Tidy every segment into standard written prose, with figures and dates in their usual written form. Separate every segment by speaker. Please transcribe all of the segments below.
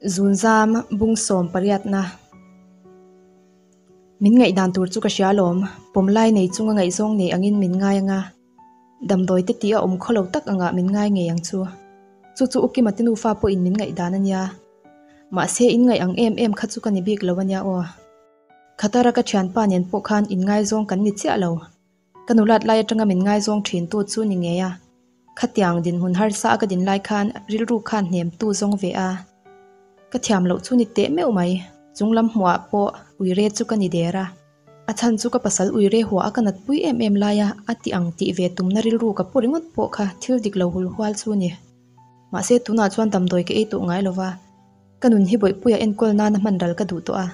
Speaker 1: Zunzam bung sawm pariatna Min ngaihdan tur chu ka hria alawm, pawmlai nei chunga ngaihzawng nei angin min ngai anga, damdawi te tih a awm khaw lo tak angah min ngai ngei ang chu. Chu chu Ukima te nufa pawhin min ngaihdan a nia. Mahse in ngaih ang em em kha chu ka ni bik lo a nia aw. Khatara ka thianpa nen pawh khan inngaizawng kan ni chiah lo. Ka nulat lai atanga min ngaizawng thin tu chu ni ngei a. Khatiang dinhmun harsa a ka din lai khan rilru khan hnem tu zawng ve a. Ka thiam loh chu ni teh meuh mai. Chunglam hmuhah pawh uire chu ka ni der a. A chhan chu ka pasal uire huah a ka natpui em em lai a, a ti ang tih ve tumna rilru ka pu ringawt pawh kha thil dik lo hul hual chu ni. Mahse tunah chuan damdawi ka ei tawh ngai lova. Ka nun hi bawihpuia enkawl nana hman ral ka duh tawh a.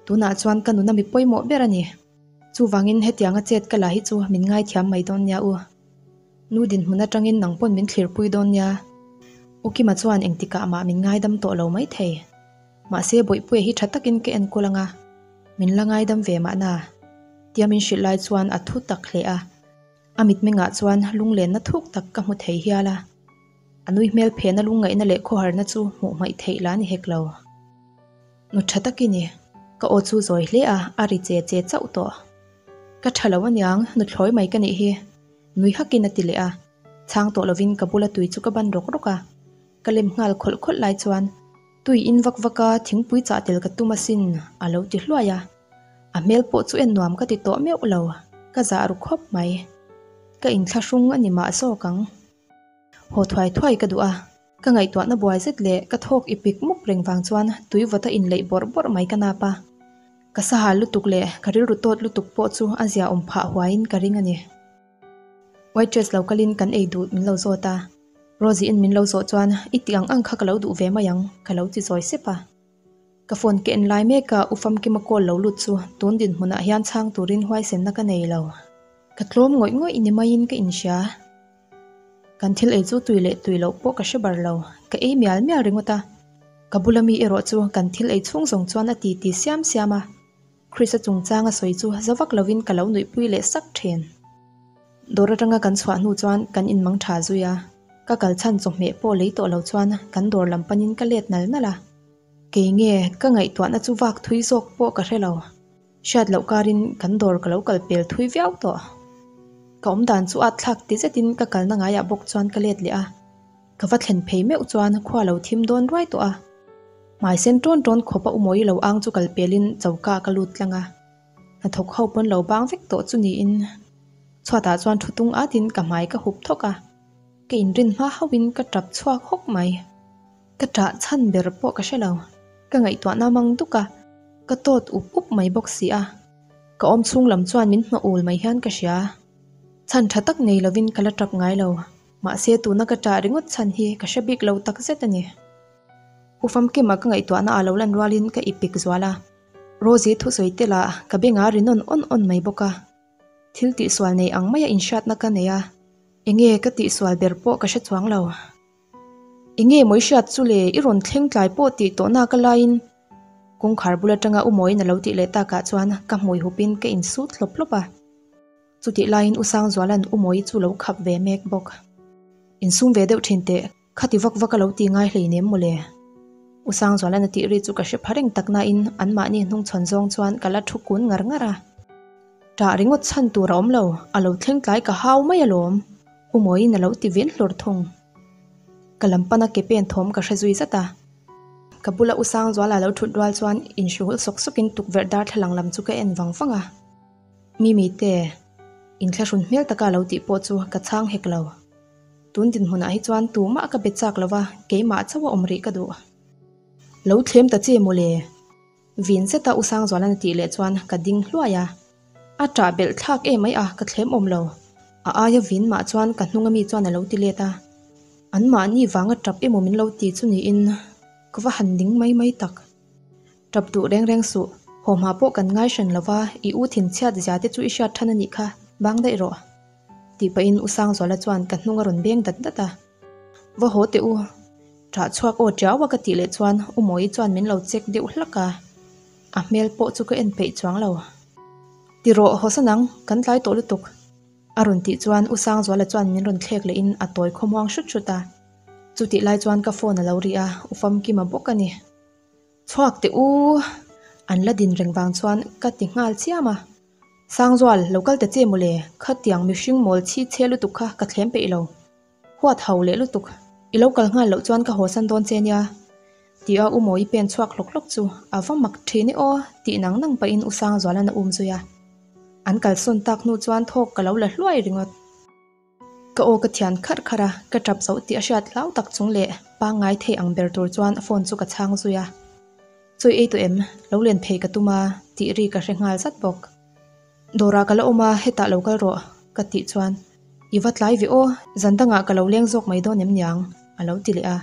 Speaker 1: Tunah chuan ka nuna mi pawimawh ber a ni. Chuvangin hetianga chet ka la hi chu min ngaithiam mai dawn nia u. Nu dinhmun atangin nang pawn min thlirpui dawn nia. U Kima chuan engtikah mah min ngaidam tawh lo maithei. Mahse Bawihpuia hi tha takin ka enkawl anga, min la ngaidam ve mahna. Tia min hrilh lai chuan a thu tak hle a. A mitmengah chuan lunglenna thuk tak ka hmu thei hial a. A nui hmel phena lungngaihna leh khawharna chu hmuh hmaih theih la ni hek lo. Nu tha tak i ni. Ka aw chu zawi hle a, a ri che che chauh tawh. Ka tha lo aniang, nuthlawi mai ka nih hi. Nui hakin a ti leh a. Chhang tawh lovin ka bula tui chu ka ban rawk rawk a. Ka lem nghal khawlh khawlh lai chuan, Tui in vak vak a, thingpui chah tel ka tum asin, a lo ti hluai a. A hmel pawh chu en nuam ka ti tawh meuh lo, ka zah ru khawp mai. Ka inthlahrung a ni mah zawk ang. Haw thuai thuai ka duh a, ka ngaihtuahna buai zet leh ka thawk i pik mup reng vang chuan tui vawta inleih bawrh bawrh mai ka nap a. Ka sahal lutuk leh ka rilru tawt lutuk pawh chu a zia awm phah huaiin ka ring a ni. Waitress lo kalin kan ei duh min lo zawt a, Rosie in min lo zawh chuan i tih ang ang kha ka lo duh ve mai ang ka lo ti zawi sep a. Ka phone ka en lai mek a U Famkima call lo lut chu tun dinhmunah hian chhang turin huaisenna ka nei lo. Ka tlawm ngawih ngawih ni maiin ka inhria. Kan thil ei chu tui leh tui loh pawh ka hre bar lo, ka ei mial mial ringawt a. Ka bula mi erawh chu kan thil ei chhung zawng chuan a ti ti siam siam a. Chris-a chungchang a sawi chu za vak lovin ka lo nuihpui leh sak thin. Dawr atanga kan chhuah hnu chuan kan inmang tha zui a, ka kal chhan chawhmeh pawh lei tawh lo chuan kan dawr lam panin ka let nal nal a. Kei nge ka ngaihtuahna chu vak thui zawk pawh ka hre lo. Hriat loh karin kan dawr ka lo kal pel thui viau tawh. Ka awm dan chu at thlak ti zetin ka kalna ngaiah bawk chuan ka let leh a. Ka va thlen phei meuh chuan khua lo thim dawn ruai tawh a. Hmai sen tawn tawn khawpa umawi lo ang chu kal pelin choka ka lut tlang a. Hnathawk ho pawn lo bang vek tawh chu niin chhuatah chuan thu tung atin ka hmai ka hup thawk a. Ka inrin hma hauhin ka tap chhuak hawk mai. Ka ṭah chhan ber pawh ka hre lo. Ka ngaihtuahna mang duk a, ka tawt up up mai bawk si a. Ka awm chhung lam chuan min hnawh ul mai hian ka hria. Chhan ṭha tak nei lovin ka la ṭap ngai lo. Mahse tuna ka ṭah ringawt chhan hi ka hre bik lo tak zet a ni. U Famkima ka ngaihtuahna a lo lan rualin ka ipik zual a. Rosie thusawi te lah ka bengah ri nawn awn awn mai bawk a. Thil tihsual nei ang maia inhriatna ka nei a. Enge ka tihsual ber pawh ka hre chuang lo. Enge mawi hriat chu le i rawn thleng tlai pawh tih tawh nak a laiin kawngkhar bul atanga u Mawiin a lo tih leh takah chuan ka hmui hupin ka insut hlawp hlawp a. Chutih laiin U Sangzuala'n U Mawii chu lo khap ve mek bawk. Insum ve deuh thin teh, khati vak vak a lo ti ngai hleinem mawle. U Sangzuala'n a tih ri chu ka hre pha reng tak nain anmahni hnungchhawn zawng chuan ka la thu kun ngar ngar a. Ṭah ringawt chhan tur a awm lo, a lo thleng tlai ka hau mai alawm. U Mawiin a lo ti vin hlur thung. Ka lam pana ke pen thawm ka hre zui zat a. Ka bula U Sangzuala lo thut rual chuan inhruhul sawk sawkin tukverh darthlalang lam chu ka en vang vang a. Mimi te, inthlahrun hmel taka lo tih pawh chu ka chhang hek lo. Tun dinhmunah hi chuan tumah ka be chak lo va, keimah chauh a awm rih ka duh. Lo thlem ta che mawle. Vin zeta U Sangzuala'n a tih leh chuan ka ding hluai a. A ṭah belh thlak em mai a, ka thlem awm lo. A aia vin mah chuan ka hnung ami chuan a lo ti let a. Anmahni vanga ṭap emaw min lo ti chu niin ka va han ning mai mai tak. Ṭap duh reng reng suh, haw hma pawh kan ngai hran lo va, i u thinchhiat zia te chu i hriat ṭhan a nih kha, bang daih rawh. Tih pahin U Sangzuala chuan ka hnung a rawn beng dat dat a. Va haw teh u. Ṭah chhuak aw ṭiau a ka tih leh chuan U Mawi chuan min lo check deuh hlak a, a hmel pawh chu ka en peih chuang lo. Ti rawh haw san ang, kan tlai tawh lutuk. A rawn tih chuan U Sangzuala chuan min rawn thlek leh in a tawi khawmuang hrut hrut a. Chutih lai chuan ka phone a lo ri a, U Famkima bawk a ni. Chhuak teh u! An la din reng vang chuan ka ti nghal chiam a. Sangzual, lo kal ta che mawle, khatiang mihring mawl chhi chhe lutuk kha ka thlem peih lo. Huat hau leh lutuk, i lo kal nghal loh chuan ka haw san dawn che nia. Ti a U Mawi pen chhuak hlawk hlawk chu a va mak thin e aw tih nang nang pahin U Sangzuala'n a um zui a. An kalsawn tak hnu chuan thawk ka lo la hluai ringawt. Ka aw ka thian kharh kharh a, ka tap zoh tih a hriat hlau tak chung leh pangngai thei ang ber tur chuan phone chu ka chhang zui a. Chawi ei tawh em? Lo len phei ka tum a tih ri ka hre nghal zat bawk. Dawrah ka la awm a, hetah lo kal rawh ka tih chuan I va tlai ve aw, zan dangah ka lo leng zawk mai dawn em niang? a lo ti leh a.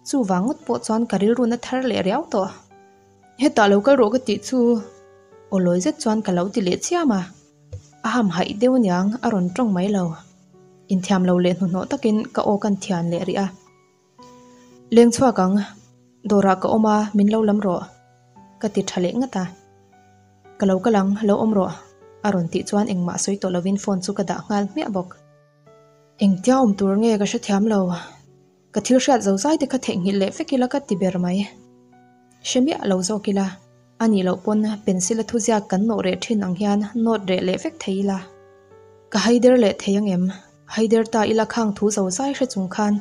Speaker 1: Chuvang ngawt pawh chuan ka rilru na thar leh riau tawh. Hetah lo kal rawh ka tih chu aw lawi zet chuan ka lo ti leh chiam a. A ham haih deuh aniang a rawn tawng mai lo. Inthiam lo leh hnuhnawh takin ka aw kan thian leh rih a. Leng chhuak ang, dawrah ka awm a, min lo lam rawh ka ti tha leh ngat a. Ka lo kal ang, lo awm rawh a rawn tih chuan engmah sawi tawh lovin phone chu ka dah nghal hmiah bawk. Engtia awm tur nge ka hrethiam lo. Ka thil hriat zo zai te kha theihnghilh leh vek ila ka ti ber mai. Hre miah lo zawk ila, a nih loh pawn pencil a thuziak kan nawh reh thin ang hian nawt reh leh vek thei ila. Ka haider leh thei ang em? Haider ta ila khang thu zo zai hre chung khan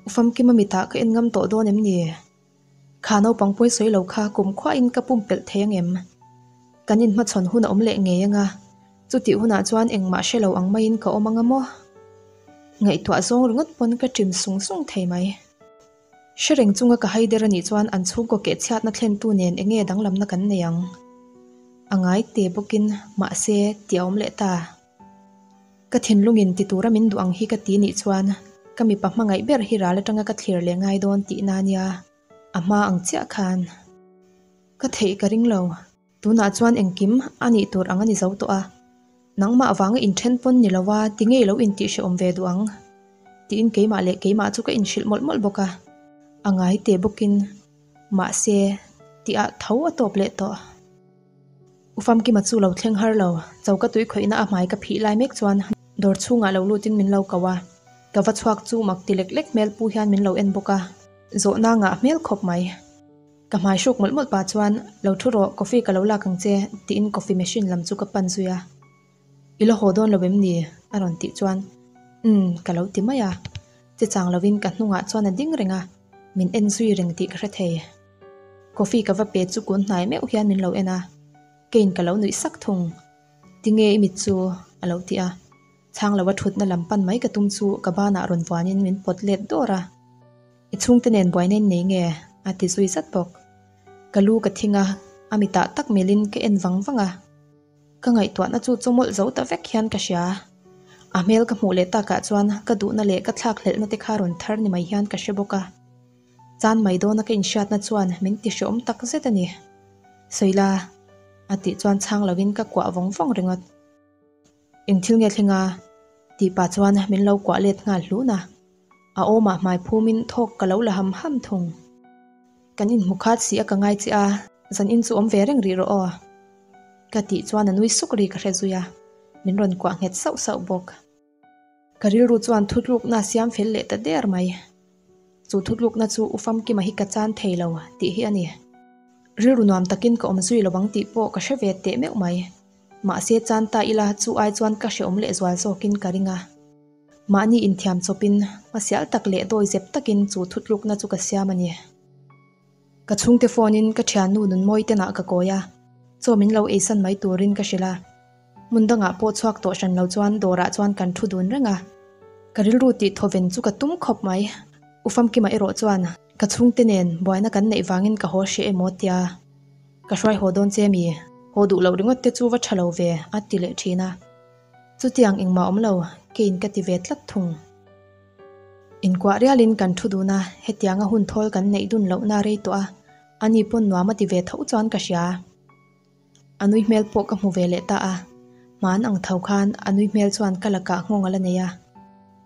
Speaker 1: U Famkima mitah ka en ngam tawh dawn em ni? Kha naupang pawi sawi lo kha kum khuahin ka pumpelh thei ang em? Kan inhmachhawn hun a awm leh ngei ang a, chutih hunah chuan engmah hre lo ang maiin ka awm ang a maw? Ngaihtuah zawng ringawt pawn ka ṭim sung sung thei mai. Hre reng chunga ka haider a nih chuan an chhungkaw kehchhiatna thlentu nen eng nge danglamna kan nei ang? A ngai te bawkin mahse tih a awm leh ta. Ka thinlungin ti tura min duh ang hi ka ti nih chuan ka mipa hmangaih ber hi ral atanga ka thlir leh ngai dawn tihna ania, a hma ang chiah khan. Ka theih ka ring lo. Tunah chuan engkim a nih tur ang a ni zo tawh a, nangmah vanga inthen pawn ni lova ti ngei lo intih hrehawm ve duh ang tiin keimah leh keimah chu ka inhrilh mawlh mawlh bawk a, a ngai teh bawkin mahse tihah tho a tawp leh tawh. U Famkima chu lo thleng har lo, choka tui khawihna a hmai ka phih lai mek chuan dawr chhungah lo lutin min lo ko a, ka va chhuak chu mak ti lek lek hmel pu hian min lo en bawk a, zawhna ngah hmel khawp mai. Ka hmai hruk mawlh mawlh pah chuan, Lo thu rawh, coffee ka lo lak ang che, tiin coffee machine lam chu ka pan zui a. I la haw dawn lo em ni? a rawn tih chuan, Umm, ka lo ti mai a. Che chang lovin ka hnungah chuan a ding reng a, min en zui reng tih ka hre thei. Coffee ka va pe chu kun hnai meuh hian min lo en a, keiin ka lo nuih sak thung. Tinge i mit chu? a lo ti a. Chhang lo a thutna lam pan mai ka tum chu ka banah rawn vuanin min pawt let dawr a. I chhungte nen buaina in nei nge? a ti zui zat bawk. Ka lu ka thing a, a mitah tak melhin ka en vang vang a. Ka ngaihtuahna chu chawmawlh zo ta vek hian ka hria. A hmel ka hmuh leh takah chuan ka duhna leh ka thlakhlelhna te kha rawn thar ni mai hian ka hre bawk a. Chan mai dawna ka inhriatna chuan min ti hreawm tak zet a ni. Sawila, a tih chuan chhang lovin ka kuah vawng vawng ringawt. Eng thil nge thleng a? tih pah chuan min lo kuah let nghal hlun a. A awmah hmai phumin thawk ka lo la ham ham thung. Kan inhmu khat si a ka ngai che a, zan in chu awm ve reng rih rawh aw. Ka tih chuan a nui suk ri ka hre zui a, min rawn kuah nghet sauh sauh bawk. Ka rilru chuan thutlukna a siam fel leh ta der mai. Chu thutlukna chu U Famkima hi ka chan thei lo tih hi a ni. Rilru nuam takin ka awm zui lo ang tih pawh ka hre ve teh meuh mai. Mahse chan ta ila chu ai chuan ka hreawm leh zual zawkin ka ring a. Mahni inthiam chawpin hmasial tak leh dawi zep takin chu thutlukna chu ka siam a ni. Ka chhungte phone in ka thiannu Nunmawi tenah ka kawi a, chaw min lo eisan mai turin ka hrilh a. Hmun dangah pawh chhuak tawh hran lo chuan dawrah chuan kan thu dun reng a. Ka rilru tih thawven chu ka tum khawp mai. U Famkima erawh chuan ka chhungte nen buaina kan neih vangin ka haw hreh emaw tia. Ka hruai haw dawn che mi? Haw duh loh ringawt te chu va tha lo ve, a ti leh thin a. Chutiang engmah awm lo, keiin ka ti ve tlat thung. Inkuah rialin kan thu dun a, hetianga hun thawl kan neih dun lohna rei tawh a, ani pawn nuam a ti ve tho chuan ka hria. A nui hmel pawh ka hmu ve leh ta a, hman ang tho khan a nui hmel chuan ka lakah nghawng a la nei a.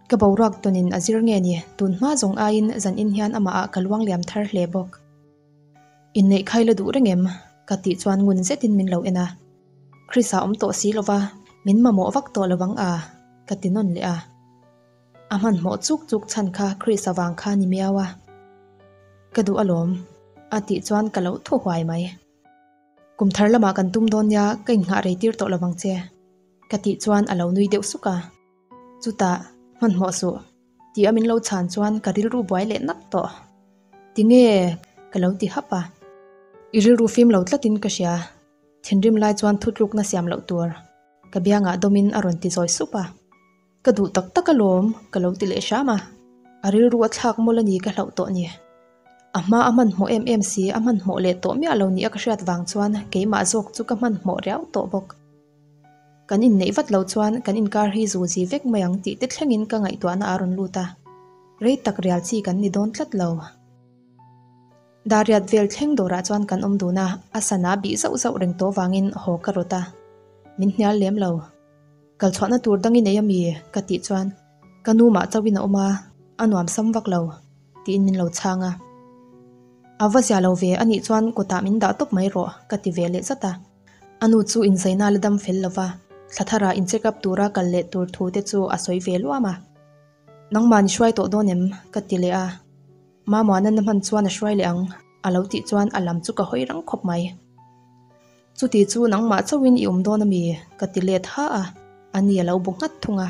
Speaker 1: Ka boruak tawnin a zir nge ni, tun hma zawng aiin zan in hian amahah ka luang liam thar hle bawk. Inneih khai la duh reng em? Ka tih chuan ngun zetin min lo en a. Chris-a awm tawh si lova, min mamawh vak tawh lo ang a, ka ti nawn leh a. A hmanhmawh chuk chuk chhan kha Chris-a vang kha ni miau a. Ka duh alawm. A tih chuan ka lo thaw huai mai. Kum thar lamah kan tum dawn nia, ka innghah rei tir tawh lovang che. Ka tih chuan a lo nui deuh suk a. Chutah, hmanhmawh suh. Tih a min lo chhan chuan ka rilru buai leh nak tawh. Tinge? Ka lo ti hap a. I rilru fim lo tlatin ka hria. Thinrim lai chuan thutlukna siam loh tur. Ka biangah dawmin a rawn ti zawi sup a. Ka duh tak tak alawm, ka lo ti leh hram a. A rilru a thlak mawlh a ni ka hlauh tawh ni. A hma a hmanhmawh em em si, a hmanhmawh leh tawh miah lo nia ka hriat vang chuan keimah zawk chu ka hmanhmawh riau tawh bawk. Kan inneih vat lo chuan kan inkar hi zu zi vek mai ang tih te thlengin ka ngaihtuahna a rawn lut a. Rei tak rial chi kan ni dawn tlat lo. Dariat vel thleng dawrah chuan kan awm dun a, a sana bih zauh zauh reng tawh vangin haw ka rawt a. Min hnial lem lo. Kal chhuahna tur dang i nei a mi? ka tih chuan ka nu mah chauhin a awm a, a nuam sam vak lo tiin min lo chhang a. A va zia lo ve, anih chuan kawtah min dah tawp mai rawh ka ti ve leh zat a. A nu chu inzaina la dam fel lo va, thla tharah in check up tura kal leh tur thu te chu a sawi ve luam a. Nangmah ni hruai tawh dawn em? ka ti leh a. Mamuana na hman chuan a hruai leh ang, a lo tih chuan a lam chu ka hawi rang khawp mai. Chuti chu nangmah chauhin i awm dawn a mi? ka ti let ha a, a ni a lo bu nghat thung a.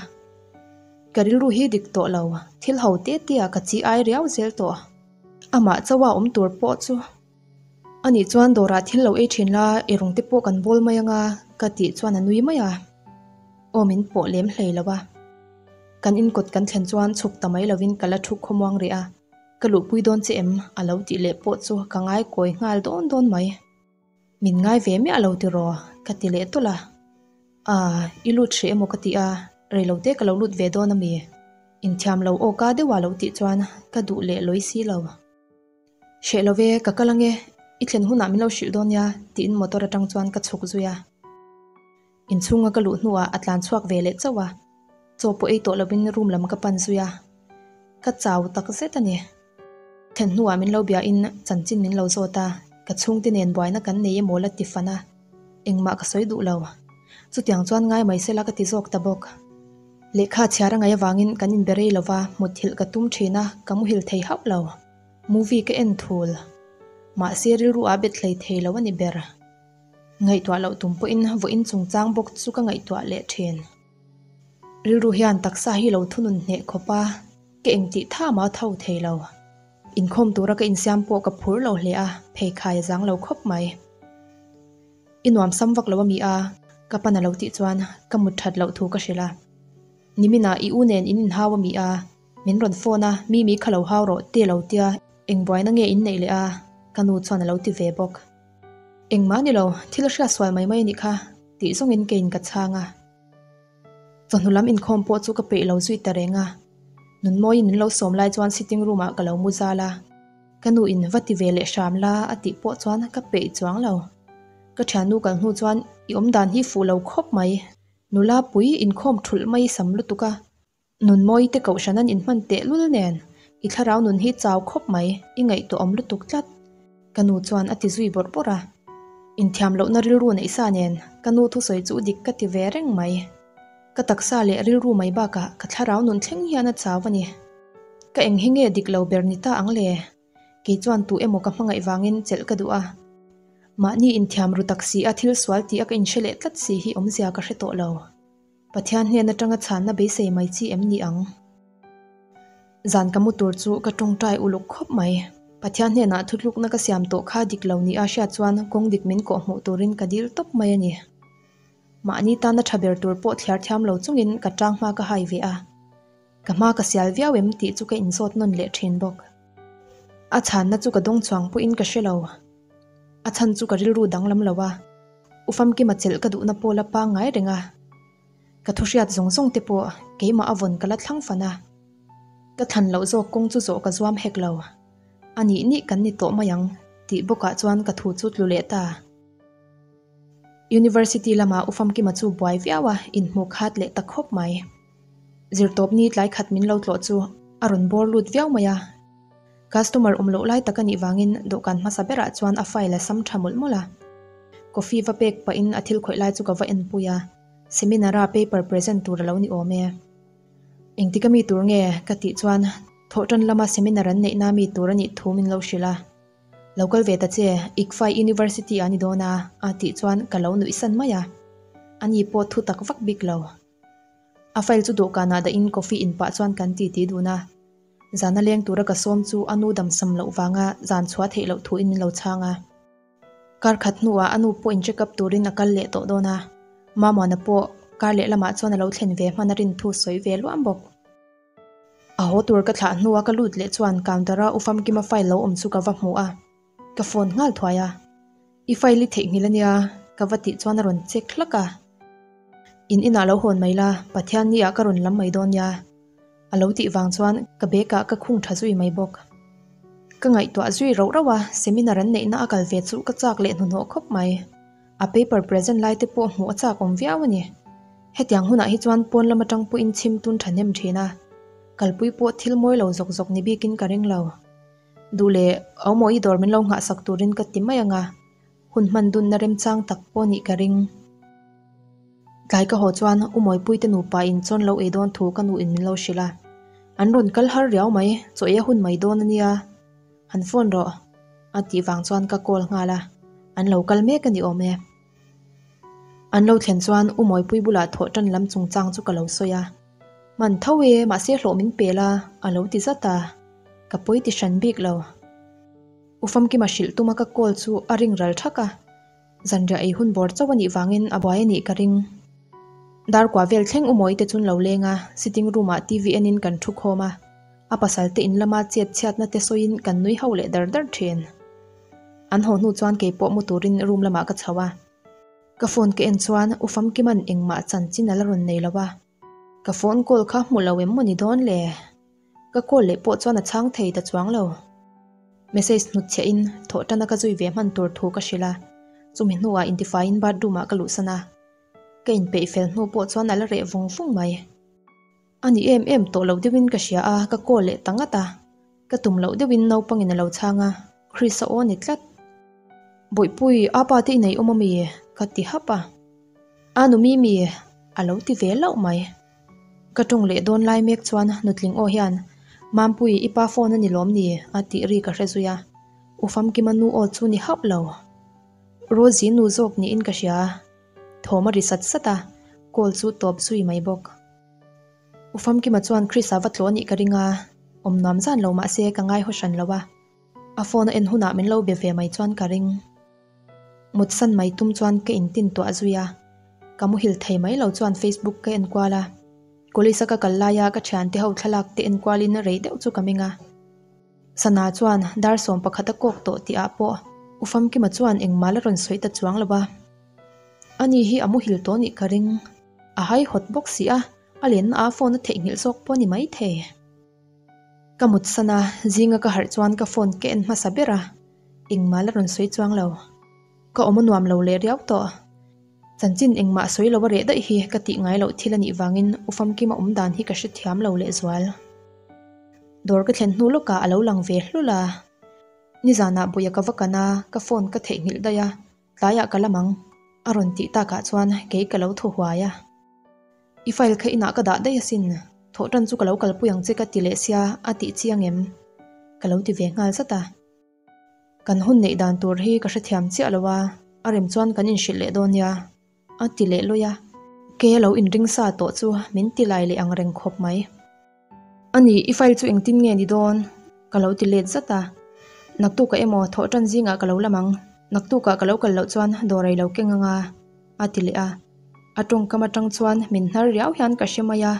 Speaker 1: Ka rilru hi dik tawh lo, thil ho te te ah ka chi ai riau zel tawh. Amah chauha awm tur pawh chu. Anih chuan dawrah thil lo ei thin la, i rawng te pawh kan bawl mai anga ka tih chuan a nui mai a. Aw min pawh lem hlei lo a. Kan inkawt kan thlen chuan chhuk ta mai lovin ka la thu khawmuang rih a, ka luhpui dawn che em? a lo tih leh pawh chu ka ngai kawi nghal dawn dawn mai. Min ngai ve miah lo tiraw? ka ti leh tawlh a. Aaa, i lut hrih emaw ka ti a, reilote ka lo lut ve dawn ami? Inthiam lo awka deuha lo tih chuan ka duh leh lawi si lo. Hreh lo ve, ka kal ange, i thlen hunah min lo hrilh dawn nia, tiin motor atang chuan ka chhuk zui a. Inchhunga ka luh hnuah a tlan chhuak ve leh chauh a, chaw pawh ei tawh lovin room lam ka pan zui a, ka chau tak zet a ni. Thlen hnuah min lo biahin chanchin min lo zawt a, ka chhungte nen buaina kan nei emaw la ti fan a, engmah ka sawi duh lo. Chutiang chuan ngai mai sela ka ti zawk ta bawk. Lehkha chhiar a ngaih avangin kan inbe rei lova, mutthilh ka tum thin a, ka muhil thei hauh lo. Movie ka en thul. Mahse rilru a bet hlei thei lo a ni ber. Ngaihtuah loh tum pawhin vawiin chungchang bawk chu ka ngaihtuah leh thin. Rilru hian taksa hi lo thunun hneh khawp a, ka engtih tha mah tho thei lo. Inkhawm tura ka insiam pawh ka phur lo hle a, pheikhai a zang lo khawp mai. I nuam sam vak lo a mi a, ka pan a lo tih chuan ka mut that loh thu ka hrilh a. Niminah i u nen in inhau a mi a, min rawn phone a, Mimi kha lo hau rawh te lo tia, eng buaina nge in neih leh a? ka nu chuan a lo ti ve bawk. Engmah ni lo, thil a hriat sual mai mai a nih kha, tih zawngin keiin ka chhang a. Chawhnu lam inkhawm pawh chu ka peih lo zui ta reng a. Nunmawiin min lo sawm lai chuan sitting room ah ka lo mu zal a. Ka nu in va ti ve leh hram la a tih pawh chuan ka peih chuang lo. Ka thiannu kal hnu chuan i awm dan hi fuh lo khawp mai. Nula pui inkhawm thulh mai sam lutuk a. Nunmawi te kohhran an inhman teh lul nen, i thlarau nun hi chau khawp mai, i ngaihtuah awm lutuk tlat. Ka nu chuan a ti zui bawrh bawrh a. Inthiam lohna rilru neih sa nen, ka nu thusawi chu dik ka ti ve reng mai. Ka taksa leh rilru mai bakah ka thlarau nun thleng hian a chau a ni. Ka eng hi nge dik lo ber ni ta ang le? Kei chuan tu emaw ka hmangaih vangin chelh ka duh a. Mahni inthiam ru tak si a thil sual tih a ka inhre leh tlat si hi awmzia ka hre tawh lo. Pathian hnen atanga chhanna beisei mai chi em ni ang? Zan ka mu tur chu ka tawngtai uluk khawp mai. Pathian hnenah thutlukna ka siam tawh kha dik lo nia hriat chuan kawng dik min kawh hmuh turin ka dil tawp mai a ni. Mahni tana tha ber tur pawh thliar thiam lo chungin ka tang hma ka hai ve a. Ka hma ka sial viau em tih chu ka inzawt nawn leh thin bawk. A chhanna chu ka dawng chhuang pawhin ka hre lo. A chhan chu ka rilru danglam lo a. U Famkima chelh ka duhna pawla pangngai reng a. Ka thu hriat zawng zawng te pawh keimah a vawn ka la thlang fan a. Ka thlan loh zawk kawng chu zawh ka zuam hek lo. A nih nih kan ni tawh mai ang tih bawkah chuan ka thu chu tlu leh ta. University lamah U Famkima chu buai viau a, inhmuh khat leh ta khawp mai. Zirtawpni tlai khat min lo tlawh chu a rawn bawr lut viau mai a. Customer awm loh lai tak a nih vangin dawhkan hmasa berah chuan a file a sam tha mawlh mawlh a. Coffee va pek pahin a thil khawih lai chu ka va en pui a, seminar-a paper present tur a lo ni awm e. Engtik a mi tur nge? ka tih chuan thawhtan lama seminar an neihna mi tur a nih thu min lo hrilh a. Lo kal ve ta che, ICFAI University ah ni dawn a, a tih chuan ka lo nuih san mai a. Ani pawh thu tak vak bik lo. A file chu dawhkanah dahin coffee in pah chuan kan titi dun a. Zana leng tura ka sawm chu a nu damsam loh vanga zan chhuah theih loh thuin min lo chhang a. Kar khat hnuah a nu pawh in check up turin a kal leh tawh dawn a, Mamuana pawh kar leh lamah chuan a lo thlen ve hman a rin thu sawi ve luam bawk. A haw tur ka thlah hnua ka lut leh chuan counter-a U Famkima file lo awm chu ka va hmu a, ka phone nghal thuai a. I file i theihnghilh a nia, ka va tih chuan a rawn check hlak a. In inah lo hawn mai la, Pathian ni ah ka rawn lam mai dawn nia. A lo tih vang chuan ka bag ah ka khung tha zui mai bawk. Ka ngaihtuah zui rauh rauh a, seminar an neihna a kal ve chu ka chak leh hnuhnawh khawp mai. A paper present lai te pawh hmuh a chak awm viau a ni. Hetiang hunah hi chuan pawn lam atang pawhin chhim tun thahnem thin a, kalpui pawh thil mawi lo zawk zawk ni bikin ka ring lo. Duh leh Aumawi dawr min lo nghahsak turin ka ti mai ang a, hun hman dunna remchang tak pawh nih ka ring. Tlai ka haw chuan U Mawipuite nupa in chawn lo ei dawn thu ka nu in min lo hrilh a. An rawn kal har riau mai, chaw ei a hun mai dawn a nia. Han phone rawh a tih vang chuan ka call nghal a, an lo kal mek a ni awm e. An lo thlen chuan U Mawipui bulah thawh tan lam chungchang chu ka lo sawi a. Man tho e, mahse hlawh min pel a, a lo ti zat a. Ka pawi ti hran bik lo. U Famkima hrilh tuma ka call chu a ring ral thak a. Zanriah ei hun bawr chauh a nih vangin a buai a nih ka ring. Dar kua vel thleng U Mawite chun lo leng a, sitting room ah TV enin kan thu khawm a. A pasal te in lama chet chhiatna te sawiin kan nui ho leh dar dar thin. An haw hnu chuan kei pawh mu turin room lamah ka chho a. Ka phone ka en chuan U Famkima'n engmah chanchin a la rawn nei lo a. Ka phone call kha hmu lo em maw ni dawn le? Ka call leh pawh chuan a chhang thei ta chuang lo. Message hnut chhiah in thawh tana ka zui ve hman tur thu ka hrilh a, chumi hnuah intifaiin bathroom ah ka luhsan a. Ka inpeih fel hnu pawh chuan a la reh vung vung mai. A ni em em tawh lo deuhin ka hria a, ka call leh ta ngat a. Ka tum loh deuhin naupangin a lo chhang a, Chris a aw ni tlat. Bawihpui, apa te i nei awm ami? Ka ti hap a. A nu Mimi, a lo ti ve loh mai. Ka tawng leh dawn lai mek chuan nutling aw hian, Mampui, i pa phone a ni lawm ni? a tih ri ka hre zui a. U Famkima nu aw chu ni hauh lo. Rosie nu zawk niin ka hria. Thawm a ri sat sat a, call chu tawp zui mai bawk. U Famkima chuan Chris-a va tlawh anih ka ring a, awm nuam zan lo mahse ka ngai haw hran lo a. A phone a en hunah min lo be ve mai chuan ka ring. Mut san mai tum chuan ka intin tuah zui a, ka muhil thei mai lo chuan Facebook ka en kual a. College a ka kal laia ka thiante ho thlalak te en kualin rei deuh chu ka meng a. Sana chuan dar 11 a kawk tawh tih ah pawh U Famkima chuan engmah la rawn sawi ta chuang lo a. Ani hi a muhil tawh nih ka ring. A haihawt bawk si a, a lenna ah phone a theihnghilh zawk pawh a ni maithei. Ka mut san a, zinga ka harh chuan ka phone ka en hmasa ber a, engmah la rawn sawi chuang lo. Ka awm a nuam lo leh riau tawh. Chanchin engmah sawi lo a reh daih hi ka tih ngai loh thil a nih vangin U Famkima awm dan hi ka hrethiam lo lehzual. Dawr ka thlen hnu lawkah a lo lang ve hlul a. Nizanah buia ka va kan a, ka phone ka theihnghilh daih a, Tlaiah ka lam ang, a rawn tih takah chuan kei ka lo thaw huai a. I file kha inah ka dah daih asin, thawh tan chu ka lo kalpui ang che ka ti leh sia a tih chiang em? Ka lo ti ve nghal zat a. Kan hun neih dan tur hi ka hrethiam chiah lo a, a rem chuan kan inhrilh leh dawn nia, a ti leh lawi a. Kei a lo inring sa tawh chu min ti lai leh ang reng khawp mai. A ni, i file chu engtin nge ni dawn? Ka lo ti let zat a. Naktukah emaw thawh tan zingah ka lo lam ang. Naktukah ka lo kal loh chuan dawr ei lo keng anga, a ti leh a. A tawngkam atang chuan min hnar riau hian ka hre mai a,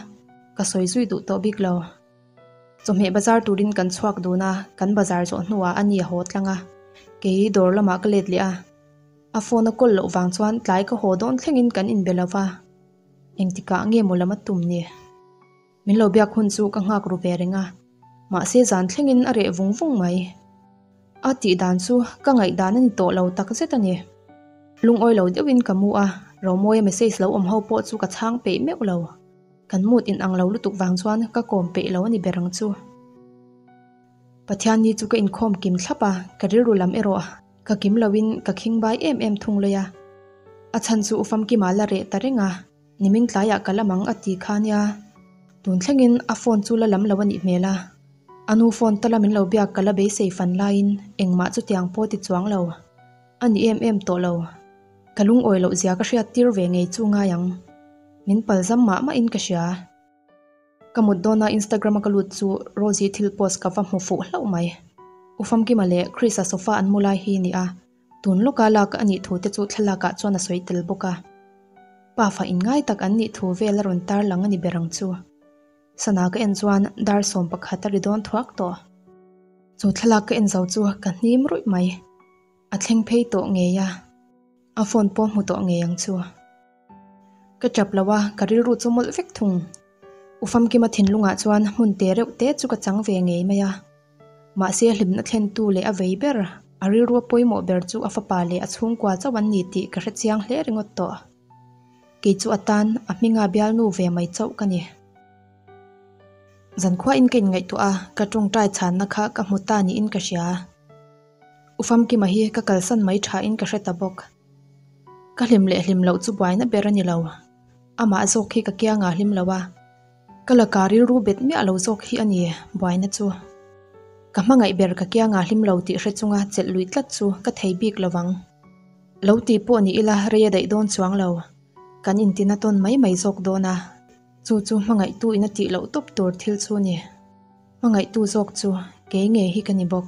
Speaker 1: ka sawi zui duh tawh bik lo. Chawhmeh bazar turin kan chhuak dun a, kan bazar zawh hnuah a ni a haw tlang a. Kei dawr lamah ka let leh a. A phone a kawl loh vang chuan tlai ka haw dawn thlengin kan inbe lo va. Engtikah nge maw lam a tum ni? Min lo biak hun chu ka nghak ru ve reng a, mahse zan thlengin a reh vung vung mai. A tih dan chu ka ngaihdan a ni tawh lo tak zet a ni. Lungawi lo deuhin ka mu a, Romawia message lo awm ho pawh chu ka chhang peih meuh lo. Kan mood in ang lo lutuk vang chuan ka kawm peih lo a ni ber ang chu. Pathianni chu ka inkhawm kim thlap a, ka rilru lam erawh ka kim loin ka khing bai em em thung lawi a. A chhan chu U Famkima la reh ta reng a. Nimin tlaiah ka lam ang a ti kha nia. Tun thlengin a phone chu la lam lo a nih hmel a. A nu phone tala min lo biak ka la beisei fan laiin engmah chutiang pawh ti chuang lo. A ni em em tawh lo. Ka lungawi loh zia ka hriat tir ve ngei chu ngai ang. Min palzam mah mahin ka hria. Ka mut dawna Instagram a ka lut chu Rosie thil post ka va hmu fuh hlauh mai. U Famkima leh Chris-a sofa an mu lai hi ni a, tun lawka lak a nih thu te chu thlalak ah chuan a sawi tel bawk a. Pa fa inngai tak an nih thu vel a rawn tarlang a ni ber ang chu. Sana ka en chuan dar 11 a ri dawn thuak tawh. Chu thlalak ka en zo chu ka hnim ruih mai. A thleng phei tawh ngei a, a phone pawh hmu tawh ngei ang chu. Ka tap lo a, ka rilru chu mawlh vek thung. U Famkima thinlungah chuan hmun te reuh te chu ka chang ve ngei mai a. Mahse hlimna thlentu leh a vei ber, a rilrua pawimawh ber chu a fapa leh a chhungkua chauh an ni tih ka hre chiang hle ringawt tawh. Kei chu atan a hminga bialnu ve mai chauh ka ni. Zankhuain ka inngaihtuah a, ka tawngtai chhanna kha ka hmu ta niin ka hria. U Famkima hi ka kalsan mai thain ka hre ta bawk. Ka hlim leh hlim loh chu buaina ber a ni lo. Amah zawk hi ka kiangah hlim lo a, ka laka rilru bet miah lo zawk hi a ni buaina chu. Ka hmangaih ber ka kiangah hlim lo tih hre chunga chelh lui tlat chu ka thei bik lo vang. Lo ti pawh ni ila rei a daih dawn chuang lo. Kan intina tawn mai mai zawk dawn a, chu chu hmangaihtu in a tih loh tawp tur thil chu ni. Hmangaihtu zawk chu kei ngei hi ka ni bawk.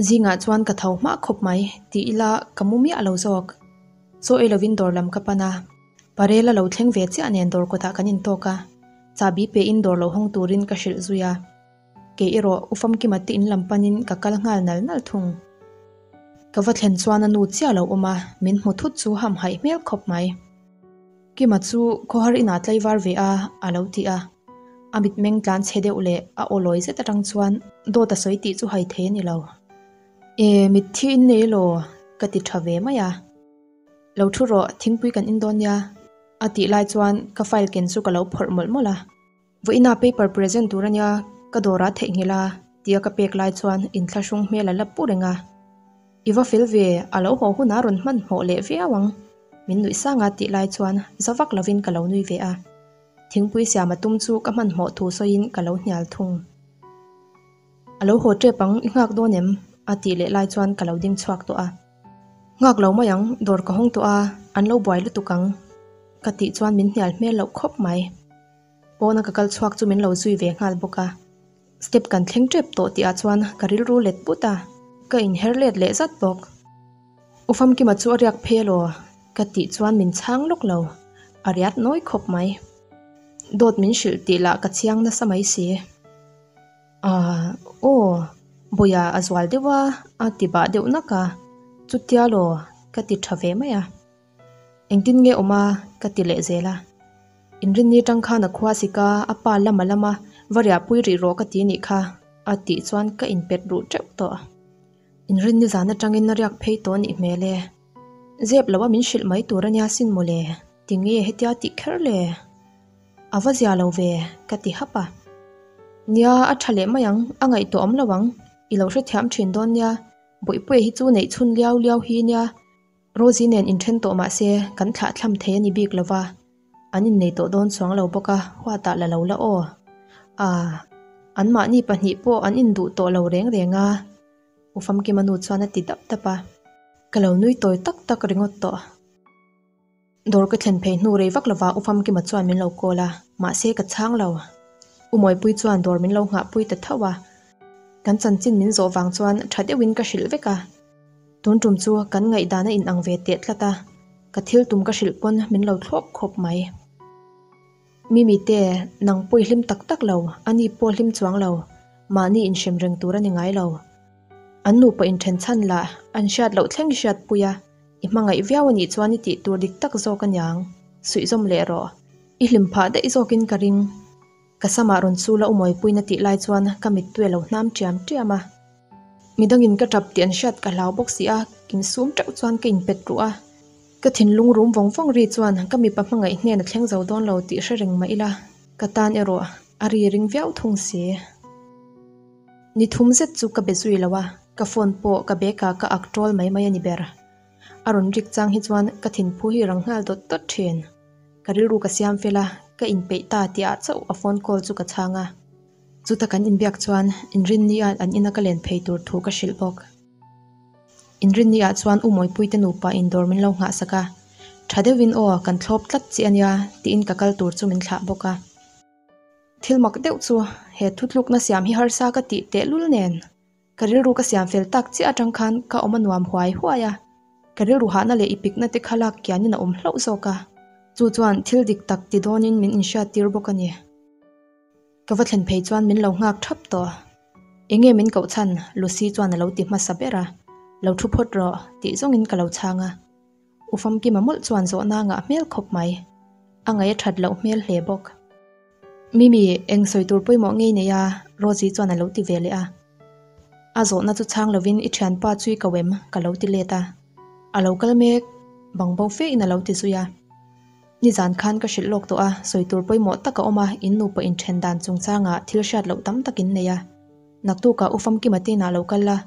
Speaker 1: Zingah chuan ka tho hma khawp mai tih ila ka mu miah lo zawk. Chaw ei lovin dawr lam ka pan a, Parela lo thleng ve chiah nen dawr kawtah kan intawk a, chahbi pein dawr lo hawng turin ka hrilh zui a. Kei erawh U Famkima te in lam panin ka kal nghal nal nal thung. Ka va thlen chuan a nu chiah lo awm a, min hmu thut chu hamhaih hmel khawp mai. Kima chu khawhar inah tlaivar ve a, a lo ti a. A mitmeng tlan chhe deuh leh a aw lawi zet atang chuan dawt a sawi tih chu hai thei a ni lo. E, mitthi in nei elaw? ka ti tha ve mai a. Lo thu rawh, thingpui kan in dawn nia, a tih lai chuan ka file ken chu ka lo phawrh mawlh mawlh a. Vawiina paper present tur a nia, ka dawrah theihnghilh a, tia ka pek lai chuan inthlahrung hmel a la pu reng a. I va fel ve, a lo haw hunah rawn hmanhmawh leh viau ang, min nuih sang a tih lai chuan za vak lovin ka lo nui ve a. Thingpui siam a tum chu ka hmanhmawh thu sawiin ka lo hnial thung. A lo haw tep ang, i nghak dawn em? a tih leh lai chuan ka lo ding chhuak tawh a. Nghak lo mai ang, dawr ka hawng tawh a, an lo buai lutuk ang, ka tih chuan min hnial hmel loh khawp mai. Pawna ka kal chhuak chu min lo zui ve nghal bawk a. Step kan thleng tep tawh tih ah chuan ka rilru let but a, ka inher let leh zat bawk. U Famkima chu a riak phei alaw? ka tih chuan min chhang lawk lo, a riat nawi khawp mai. Dawt min hrilh tih lah ka chiang nasa mai si. Aah aw, Bawia a zual deuh a, a ti bah deuh nak a, chutia law ka ti tha ve mai a. Engtin nge awm a? ka ti leh zel a. Inrinni tang khan a khua sik a, a pa lama lama va riahpui rih rawh ka ti nih kha, a tih chuan ka inpet ruh teuh tawh. Inrinni zan atangin a riak phei tawh nih hmel e. Zep lo a min hrilh mai tur a nia sin mawle, tinge hetia tih kher le? A va zia lo ve, ka ti hap a. Nia, a tha leh mai ang, a ngaihtuah awm lo ang, i lo hrethiam thin dawn nia, Bawihpuia hi chu neih chhun liau liau hi nia, Rosie nen inthen tawh mah se kan thlah thlam thei a ni bik lo va, an innei tawh dawn chuang lo bawk a, huatah la lo la aw. Aaa, anmahni pahnih pawh an induh tawh lo reng reng a, U Famkima nu chuan a ti dap dap a. Ka lo nui tawi tak tak ringawt tawh. Dawr ka thlen phei hnu rei vak lova U Famkima chuan min lo call a, mahse ka chhang lo. U Mawipui chuan dawr min lo nghahpui ta tho a, kan chanchin min zawh vang chuan tha deuhin ka hrilh vek a. Tun tum chu kan ngaihdan a inang ve teh tlat a, ka thil tum ka hrilh pawn min lo thlawp khawp mai. Mimi te, nang pawh i hlim tak tak lo, ani pawh hlim chuang lo, mahni inhrem reng tur a ni ngai lo. An nupa inthen chhan lah an hriat loh thleng i hriatpui a, i hmangaih viau a nih chuan i tih tur dik tak zawk a niang, suihzawm leh rawh. I hlim phah daih zawkin ka ring. Ka samah rawn chul a umawipuina tih lai chuan ka mittui a lo hnam ṭiam ṭiam a. Midangin ka ṭap tih an hriat ka hlau bawk si a, insum ṭeuh chuan ka inpet ruh a. Ka thinlung rum vawng vawng ri chuan ka mipa hmangaih hnen a thleng zo dawn lo tih hre reng mah ila, ka tan erawh a ri ring viau thung si. Ni thum zet chu ka be zui lo a, ka phone pawh ka bag ah ka ak ṭawl mai mai a ni ber. A rawn rik chang hi chuan ka thinphu hi rang nghal dawt dawt ṭhin. Ka rilru ka siam fel a, ka inpeih ta tih ah chauh a phone call chu ka chhang a. Chuta kan inbiak chuan Inrinni-a an ina ka len phei tur thu ka hrilh bawk. Inrinni-ah chuan U Mawipuite nupa indawr min lo nghahsak a, Tha deuhin aw, kan thlawp tlat chi a nia, tiin ka kal tur chu min thlah bawk a. Thil mak deuh chu he thutlukna siam hi harsa ka tih tehlul nen ka rilru ka siam fel tak chiah atang khan ka awm a nuam huai huai a, ka rilru hahna leh i pikna te kha lak kianin a awm hlauh zawk a, chu chuan thil dik tak ti dawnin min inhriat tir bawk a ni. Ka va thlen phei chuan min lo nghak thap tawh. Enge min koh chhan? Lucy chuan a lo ti hmasa ber a, Lo thu phawt rawh tih zawngin ka lo chhang a. U Famkima mawlh chuan zawhna a ngah hmel khawp mai. A ngaih a that loh hmel hle bawk. Mimi, eng sawi tur pawimawh ngei nei a? Rosie chuan a lo ti ve leh a. A zawhna chu chhang lovin i thianpa chu i ko em? ka lo ti let a. A lo kal mek, bang bo fe in a lo ti zui a. Nizan khan ka hrilh lawk tawh a, sawi tur pawimawh tak a awm a, in nupa inthen dan chungchangah thil hriat loh tam tak in nei a. Naktukah U Famkima te inah lo kal la,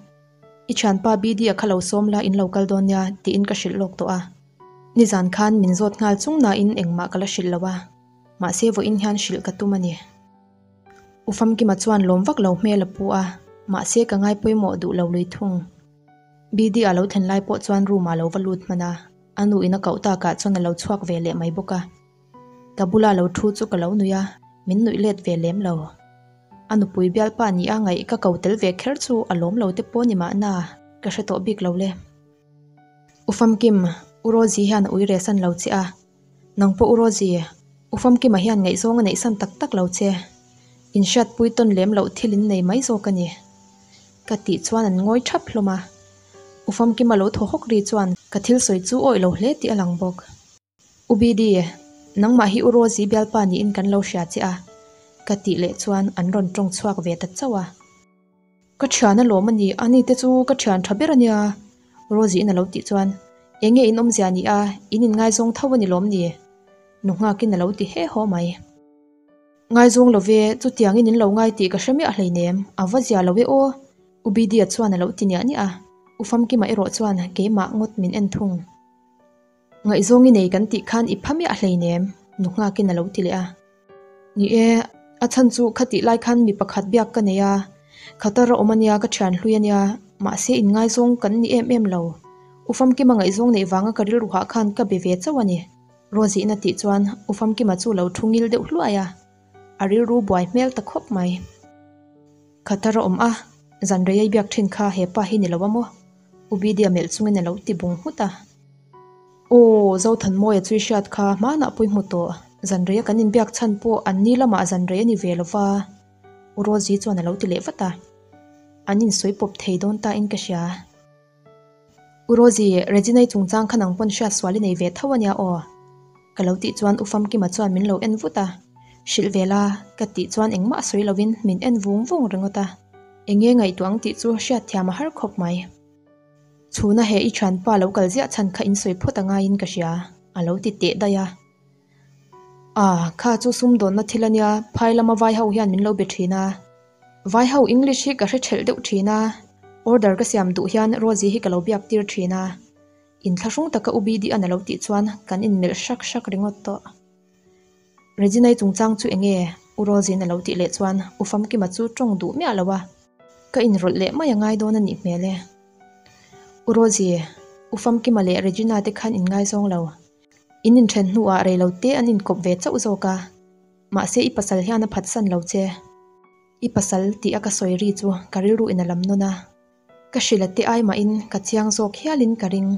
Speaker 1: I thianpa BD a kha lo sawm la in lo kal dawn nia tiin ka hrilh lawk tawh a. Nizan khan min zawt nghal chung nain engmah ka la hrilh lo a, mahse vawiin hian hrilh ka tum a ni. U Famkima chuan lawm vak lo hmel a pu a, mahse ka ngai pawimawh duh lo lui thung. BD a lo thlen lai pawh chuan room ah lo va lut hman a, a nu in a koh takah chuan a lo chhuak ve leh mai bawk a. Ka bula lo thu chu ka lo nui a, min nuih let ve lem lo. A nupui bialpa ni a ngaih ka ko tel ve kher chu a lawm lo te pawh ni mahna ka hre tawh bik lo le. U Famkim, U Rosie hian a ui reh san lo che a. Nang pawh U Rosie, U Famkima hian ngaihzawng a neih san tak tak lo che. Inhriatpui tawn lem loh thil in nei mai zawk a ni. Ka tih chuan an ngawi thap hlawm a. U Famkima lo thaw hawk ri chuan ka thil sawi chu awih lo hle tih a lang bawk. U BD, nangmah hi U Rosie bialpa niin kan lo hria che a, ka tih leh chuan an rawn tawng chhuak ve ta chauh a. Ka thian alawm a ni, ani te chu ka thian tha ber a nia, Rosie in a lo tih chuan, Eng nge in awmzia ni a, in inngaizawng tho a ni lawm ni? Nu nghakin a lo ti he haw mai. Ngaizawng lo ve, chutiangin in lo ngai tih ka hre miah hleinem, a va zia lo e aw, U BD-a chuan a lo ti niah niah a, U Famkima erawh chuan keimah ngawt min en thung. Ngaihzawng i nei kan tih khan i pha miah hleinem, nu nghakin a lo ti leh a. Ni e, a chhan chu khatih lai khan mi pakhat biak ka nei a, Qatar a awm a nia, ka thian hlui a nia, mahse inngaizawng kan ni em em lo. U Famkima ngaihzawng neih vanga ka rilru hah khan ka be ve chauh a ni. Rosie-in a tih chuan U Famkima chu lo thu ngil deuh hluai a, a rilru buai hmel ta khawp mai. Qatar a awm a, zan rei a i biak thin kha he pa hi ni lo a maw? U Bidia melh chungin a lo ti bung nghut a. Aw, Zothanmawia chu i hriat kha hmanah pawh i hmu tawh. Zanreia kan inbiak chhan pawh an ni lamah zanrei a ni ve lo va, U Rosie chuan a lo ti leh vat a. An insawi pawp thei dawn ta in ka hria. U Rosie, Regina-i chungchang kha nang pawn hriat sual i nei ve tho a nia aw. Ka lo tih chuan U Famkima chuan min lo en vut a. Hrilh ve la, ka tih chuan engmah a sawi lovin min en vung vung ringawt a. Enge ngaihtuah ang tih chu hriatthiam a har khawp mai. Chhuna he i thianpa lo kal ziah chhan kha in sawi phawt a ngaiin ka hria, a lo ti teh daih a. Ah, kha chu sumdawnna thil a nia, phai lama vai ho hian min lo be thin a. Vai ho English hi ka hre thelh deuh thin a, order ka siam duh hian Rosie hi ka lo biak tir thin a. Inthlahrung taka U BD-a'n a lo tih chuan kan inmelh hrak hrak ringawt tawh. Regina-i chungchang chu enge? U Rosie-in a lo tih leh chuan U Famkima chu tawng duh miah lo a. Ka inrawlh leh mai a ngai dawn a nih hmel e. U Rosie, U Famkima leh Regina te khan inngaizawng lo. In inthen hnuah reilo te an inkawp ve chauh zawk a. Mahse i pasal hian a phatsan lo che. I pasal tih a ka sawi ri chu ka rilru in a lam nawn a. Ka hrilh a te ai mahin ka chiang zawk hialin ka ring.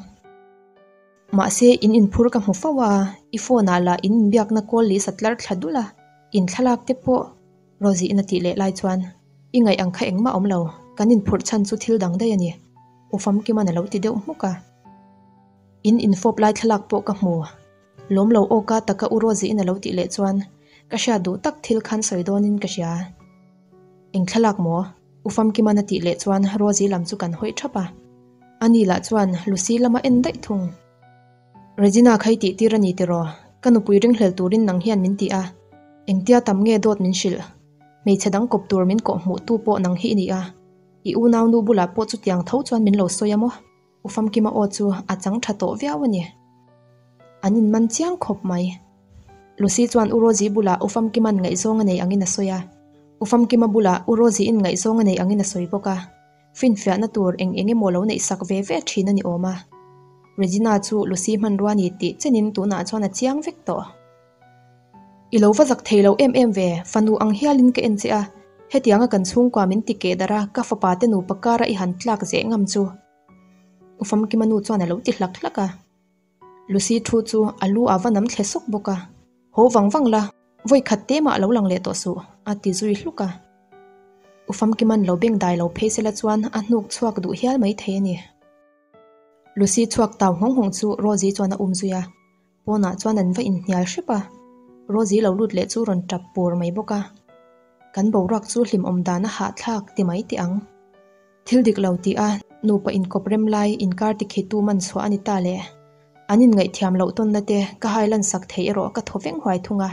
Speaker 1: Mahse in inphur ka hmu fo a, i phone ah lah in inbiakna call list a tlar thla dul a, in thlalak te pawh Rosie in a tih leh lai chuan i ngaih ang kha engmah awm lo, kan inphurh chhan chu thil dang daih a ni, U Famkima'n a lo ti deuh hmuk a. In infawp lai thlalak pawh ka hmu. Lawm lo awka taka U Rosie in a lo tih leh chuan ka hriat duh tak thil khan sawi dawnin ka hria. Eng thlalak maw? U Famkima'n a tih leh chuan Rosie lam chu kan hawi thap a. Ani lah chuan Lucy lama en daih thung. Regina kha i tih tir a ni tiraw? Ka nupui ringhlel turin nang hian min ti a. Engtia tam nge dawt min hrilh? Hmeichhe dang kawp tur min kawh hmuh tu pawh nang hi i ni a. I unaunu bulah pawh chutiang tho chuan min lo sawi a maw? U Famkima aw chu a chang tha tawh viau a ni. An inman chiang khawp mai. Lucy chuan U Rosie bulah U Famkima'n ngaihzawng a nei angin a sawi a. U Famkima bulah U Rosie-in ngaihzawng a nei angin a sawi bawk a, finfiahna tur eng eng emaw lo neih sak ve ve thin a ni awm a. Regina chu Lucy hmanrua ni tih chenin tunah chuan a chiang vek tawh. I lo va zak thei lo em em ve, fanu ang hialin ka en che a, hetianga kan chhungkua min ti keh darh a, ka fapa te nupa kara i han tlak zeh ngam chu. U Famkima nu chuan a lo ti hlak hlak a. Lucy thu chu a lu a va nam thle sawk bawk a, Haw vang vang la, vawi khat te mah lo lang leh tawh suh, a ti zui hluk a. U Famkima'n lo beng dai lo phei sela chuan a hnuk chhuak duh hial mai thei a ni. Lucy chhuak tau nghawng nghawng chu Rosie chuan a um zui a, pawnah chuan an va inhnial hrep a. Rosie lo lut leh chu rawn tap pur mai bawk a. Kan boruak chu hlimawm dan a hahthlak ti mai teh ang. Thil dik lo tih a nupa inkawp rem lai inkar tikhitu man chhuah a ni ta le. An inngaihthiam loh tawnna te ka hai lansak theih erawh ka thaw veng huai thung a.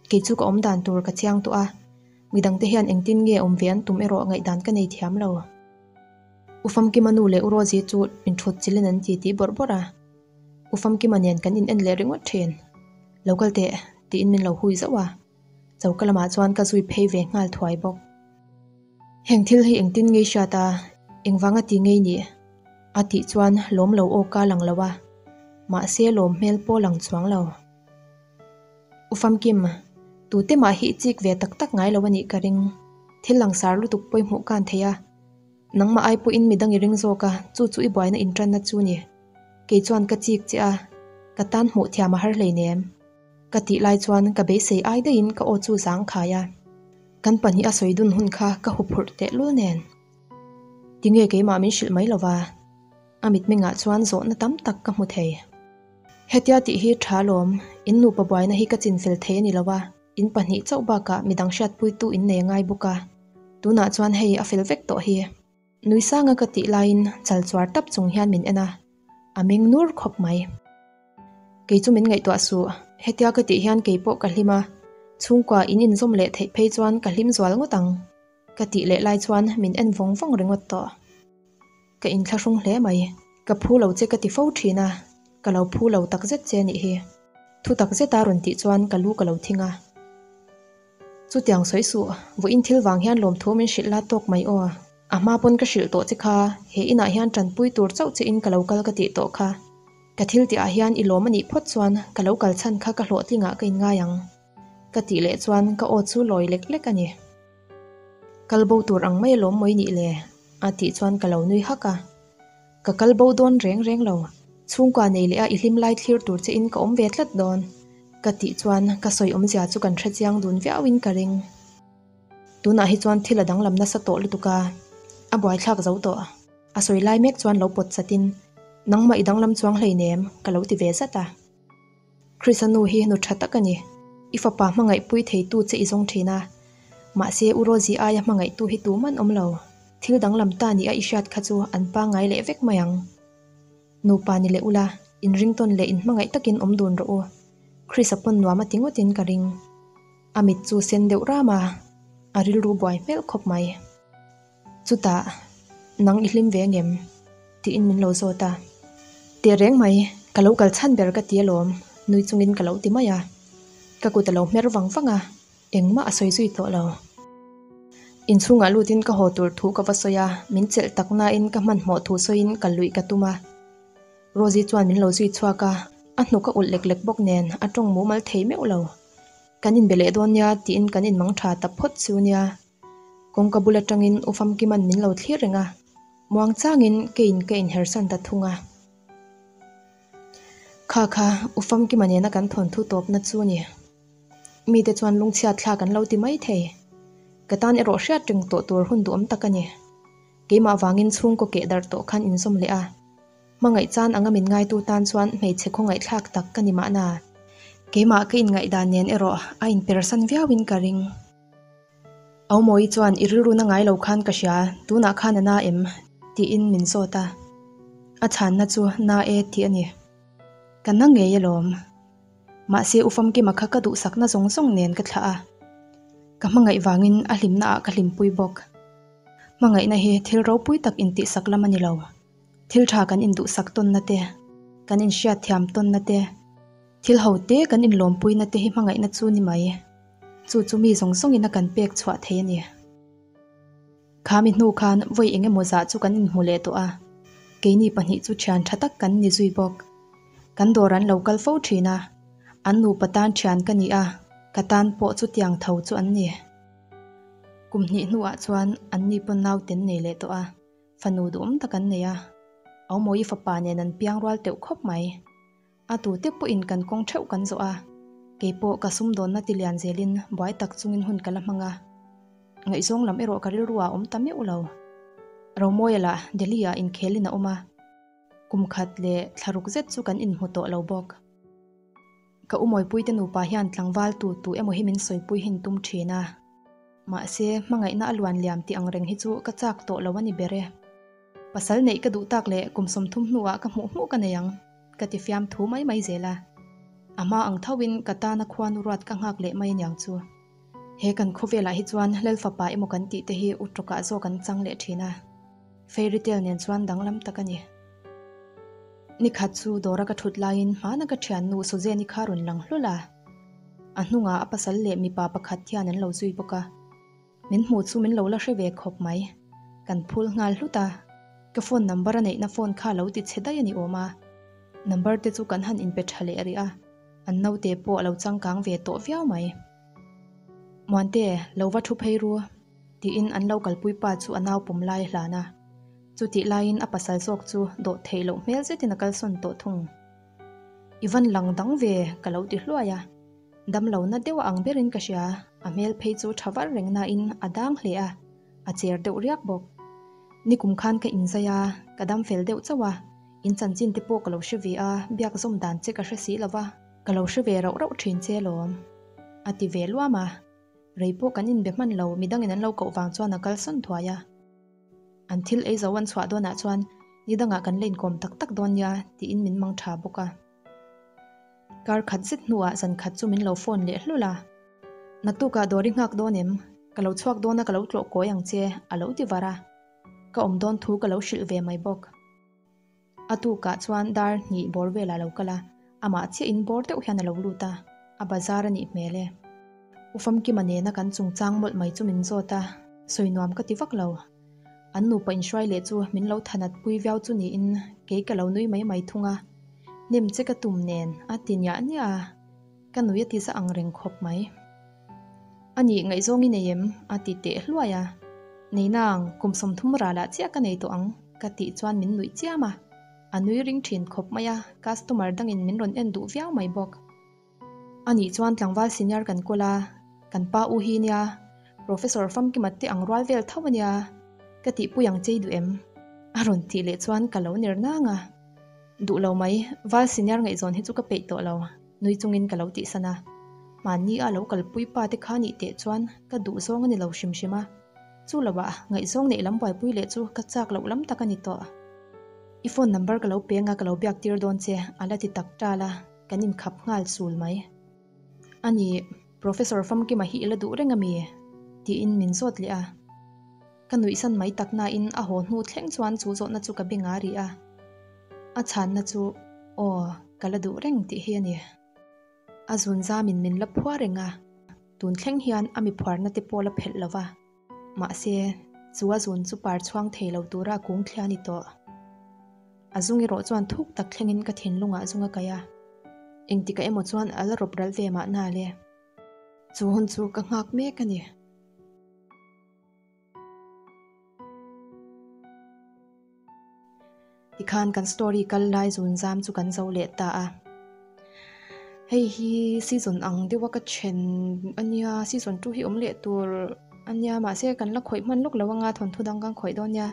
Speaker 1: Kei chu ka awm dan tur ka chiang tawh a, midangte hian engtin nge awm ve an tum erawh ngaihdan ka nei thiam lo. U Famkima nu leh U Rosie chu inthut chilhin an ti tih bawrh bawrh a. U Famkima nen kan in en leh ringawt thin. Lo kal teh, tiin min lo hui zauh a. Choka lamah chuan ka zui phei ve nghal thuai bawk. Heng thil hi engtin ngei hriat a, engvanga ti ngei nih? A tih chuan lawm lo aw ka lang lo a, mahse lawm hmel pawh lang chuang lo. U Famkim, tute mah hi i chik ve tak tak ngai lo a nih ka ring. Thil langsar lutuk pawh i hmuh kan thei a, nangmah ai pawhin midang i ring zawk a, chu chu i buaina intanna chu ni. Kei chuan ka chik che a, ka tan hmuh thiam a har hleinem. Ka tih lai chuan ka beisei ai daihin ka aw chu zang khai a, kan pahnih a sawi dun hun kha ka huphurh tehlul nen. Tinge keimah min hrilh mai lova? A mitmengah chuan zawhna tam tak ka hmu thei. Hetia tih hi tha lawm, in nupa buaina hi ka chinfel thei a ni lo a, in pahnih chauh bakah midang hriatpuitu in nei a ngai bawk a, tunah chuan hei a fel vek tawh hi. Nui sanga ka tih laiin chal chuar tap chung hian min en a, a meng nur khawp mai. Kei chu min ngaihtuah suh, hetia ka tih hian kei pawh ka hlim a, chhungkua in inzawm leh theih phei chuan ka hlim zual ngawt ang, ka tih leh lai chuan min en vawng vawng ringawt tawh. Ka inthlahrung hle mai, ka phu lo che ka ti fo thin a, ka lo phu lo takzet che nih hi. Thu takzeta rawn tih chuan ka lu ka lo thing a. Chutiang sawi suh, vawiin thil vang hian lawmthu min hrilh la tawk mai aw. A hma pawn ka hrilh tawh che kha, he inah hian tanpui tur chauh che in ka lo kal ka tih tawh kha. Ka thil tihah hian i lawm a nih phawt chuan ka lo kal chhan kha ka hlawhtlingah ka inngai ang. Ka tih leh chuan ka aw chu lawi lek lek a ni. Kal bo tur ang mai alawm mawi nih le? a tih chuan ka lo nui hak a. Ka kal bo dawn reng reng lo, chhungkua nei leh a i hlim lai thlir tur che in ka awm ve tlat dawn. Ka tih chuan ka sawi awmzia chu kan hrechiang dun viau in ka ring. Tunah hi chuan thil a danglam nasa tawh lutuk a, a buaithlak zo tawh. A sawi lai mek chuan lo pawt chat in, Nangmah i danglam chuang hleinem, ka lo ti ve zat a. Chris-a nu hi nu tha tak a ni. I fapa hmangaihpui theitu che i zawng thin a. Mahse, U Rosie aia hmangaihtu hi tuman awm lo. Thil danglam ta nia i hriat kha chu an pangngai leh vek mai ang. Nupa ni leh ula, inringtawn leh inhmangaih takin awm dun rawh u. Chris-a pawn nuam a ti ngawtin ka ring. A mit chu sen deuh ram a, a rilru buai hmel khawp mai. Chutah, nang i hlim ve ngem? tiin min lo zawt a. Teh reng mai, ka lo kal chhan ber ka ti alawm, nui chungin ka lo ti mai a. Ka kut a lo hmer vang vang a, engmah a sawi zui tawh lo. Inchhungah lutin ka haw tur thu ka va sawi a, min chelh tak nain ka hmanhmawh thu sawiin kal luih ka tum a. Rosie chuan min lo zui chhuak a, a hnuk a ulh lek lek bawk nen a tawng mumal thei meuh lo. Kan inbe leh dawn nia tiin kan inmang tha ta phawt chu nia. Kawngka bul atangin U Famkima'n min lo thlir reng a, muang changin keiin ka inhersan ta thung a. Kha kha, U Famkima nena kan thawnthu tawpna chu a ni. Mite chuan lungchhiat thlak an lo ti mai thei. Ka tan erawh hriat reng tawh tur hun duhawm tak a ni. Keimah vangin chhungkaw keh darh tawh khan inzawm leh a. Hmangaih chan anga min ngaitu tan chuan hmeichhe khawngaihthlak tak ka ni mahna. Keimah ka inngaihdan nen erawh a inpersan viauin ka ring. Aumawi chuan i rilru na ngai lo khan ka hria, tunah khan a na em? tiin min zawt a. A chhanna chu na e tih a ni. Ka na ngei alawm. Mahse U Famkima kha ka duhsakna zawng zawng nen ka thlah a. Ka hmangaih vangin a hlimna ah ka hlimpui bawk. Hmangaihna hi thil ropui tak intihsak lam a ni lo. Thil tha kan induhsak tawnna te, kan inhriatthiam tawnna te, thil ho te kan inlawmpuina te hi hmangaihna chu ni mai. Chu chu mi zawng zawngin a kan pek chhuah thei a ni. Khami hnu khan vawi eng emaw zah chu kan inhmu leh tawh a, keini pahnih chu thian tha tak kan ni zui bawk. Kan dawr an lo kal fo thin a, an nupa tan thian ka ni a, ka tan pawh chutiang tho chu an ni. Kum hnih hnuah chuan an ni pawn naute an nei leh tawh a, fanu duhawm tak an nei a, Aumawi fapa nen an piang rual teuh khawp mai. A tute pawhin kan kawng theuh kan zawh a, keipawh ka sumdawnna ti lian zelin buai tak chungin hun ka la hmang a. Ngaihzawng lam erawh ka rilru ah awm ta meuh lo. Romawia lah Delhi ah inkhelin a awm a, kum khat leh thla ruk zet chu kan inhmu tawh lo bawk. Ka umawipuite nupa hian tlangval tu tu emaw hi min sawipui hin tum thin a, mahse hmangaihna a luan liam tih ang reng hi chu ka chak tawh lo a ni ber e. Pasal neih ka duh tak leh kum 30 hnuah ka hmuh hmuh ka nei ang, ka ti fiam thu mai mai zel a. A hma ang thoin ka tana khuanu ruat ka nghak leh mai aniang chu. He kan khawvelah hi chuan Lal fapa emaw kan tih te hi u tawkah zawk an chang leh thin a. Fairy tale nen chuan danglam tak a ni. Nikhat chu dawra ka thut laiin hmana ka thiannu Suzanne-i kha rawn lang hlul a. A hnungah a pasal leh mipa pakhat hian an lo zui bawk a. Min hmuh chu min lo la hre ve khawp mai. Kan phul nghal hlut a, ka phone number a neihna phone kha lo ti chhe daih a ni awm a. Number te chu kan han inpe tha leh rih a, an naute pawh a lo changkang ve tawh viau mai. Muante, lo va thu phei ru, tiin an lo kalpui pa chu a nau pawm lai a hlan a. Chutih laiin a pasal zawk chu dawh theih loh hmel zetin a kalsawn tawh thung. I van lang dang ve, ka lo ti hluai a. Damlo na deuh a ang berin ka hria, a hmel phei chu tha var reng nain a dang hle a, a cher deuh riak bawk. Nikum khan ka inzai a, ka dam fel deuh chauh a, in chanchin te pawh ka lo hre ve a, biak zawm dan che ka hre si lo va, ka lo hre ve rauh rauh thin che alawm, a ti ve luam a. Rei pawh kan inbe hman lo, midangin an lo koh vang chuan a kalsawn thuai a. An thil ei zo an chhuah dawnah chuan ni dangah kan la inkawm tak tak dawn nia tiin min mang tha bawk a. Kar khat zet hnuah zan khat chu min lo phone leh hlul a. Naktukah dawr i nghak dawn em? Ka lo chhuak dawn a ka lo tlawh kawi ang che a lo ti var a. Ka awm dawn thu ka lo hrilh ve mai bawk. A tukah chuan dar hnih bawr velah a lo kal a, amah chiah in bawr deuh hian a lo lut a, a bazar a nih hmel e. U Famkima nena kan chungchang mawlh mai chu min zawt a, sawi nuam ka ti vak lo. An nupa inhruai leh chu min lo thanat pui viau chu niin kei ka lo nui mai mai thung a, hnem che ka tum nen a ti niah niah a, ka nui a ti za ang reng khawp mai. A nih ngaihzawng i nei em? a ti teh hluai a, Nei nang, kum 30 ralah chiah ka nei tawh ang ka tih chuan min nuih chiam a, a nui ring thin khawp mai a, customer dangin min rawn en duh viau mai bawk. A nih chuan tlangval senior kan kawl a, kan pa u hi nia, Professor Famkima te ang rual vel tho a nia, ka tihpui ang chei duh em? A rawn tih leh chuan ka lo ner nang a, Duh lo mai, val senior ngaihzawn hi chu ka peih tawh lo, nui chungin ka lo tihsan a. Mahni a lo kalpui pa te kha nih teh chuan ka duh zawng a ni lo hrim hrim a, chu lovah ngaihzawng neih lam buaipui leh chu ka chak loh lam tak a ni tawh. I phone number ka lo peng a ka lo biak tir dawn che, a la ti tak tal a. Kan inkhap nghal sul mai. A ni, Professor Famkima hi i la duh reng a mi? tiin min zawt leh a. Ka nuihsan mai tak nain a haw hnu thleng chuan chu zawhna chu ka beng a ri a. A chhanna chu, Aw, ka la duh reng tih hi a ni. A zun zamin min la phuar reng a, tun thleng hian a mi phuarna te pawh la phelh lo va. Mahse, chu a zun chu par chhuang thei lo tura a kung thliah a ni tawh. A zung erawh chuan thuk tak thlengin ka thinlungah zung a kai a. Engtikah emaw chuan a la rawp ral ve mahna le. Chu hun chu ka nghak mek a ni. Tikhan kan story kal lai zun zam chu kan zo leh ta a. Hei hi season ang deuha ka then a nia, season 2 hi awm leh tur a nia mahse kan la khawih hman lawk lo anga thawnthu dang kan khawih dawn nia.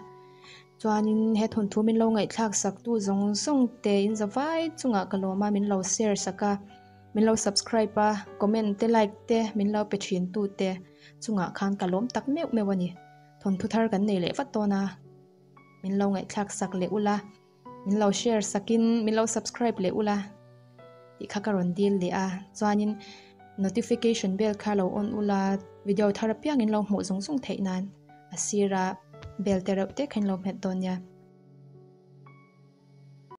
Speaker 1: Chuanin he thawnthu min lo ngaihthlak sak tu zawng zawng te in za vai chungah ka lawm a min lo share sak a, min lo subscribe a, comment te like te min lo pe thin tu te chungah khan ka lawm tak meuh meuh a ni. Thawnthu thar kan nei leh vat dawn a, min lo ngaihthlak sak leh ula, min lo share sakin min lo subscribe leh ula tih kha ka rawn dil leh a, chuanin notification bell kha lo on ula video thar apiangin lo hmuh zung zung theih nan a sira bell te reuh te kha in lo hmet dawn nia.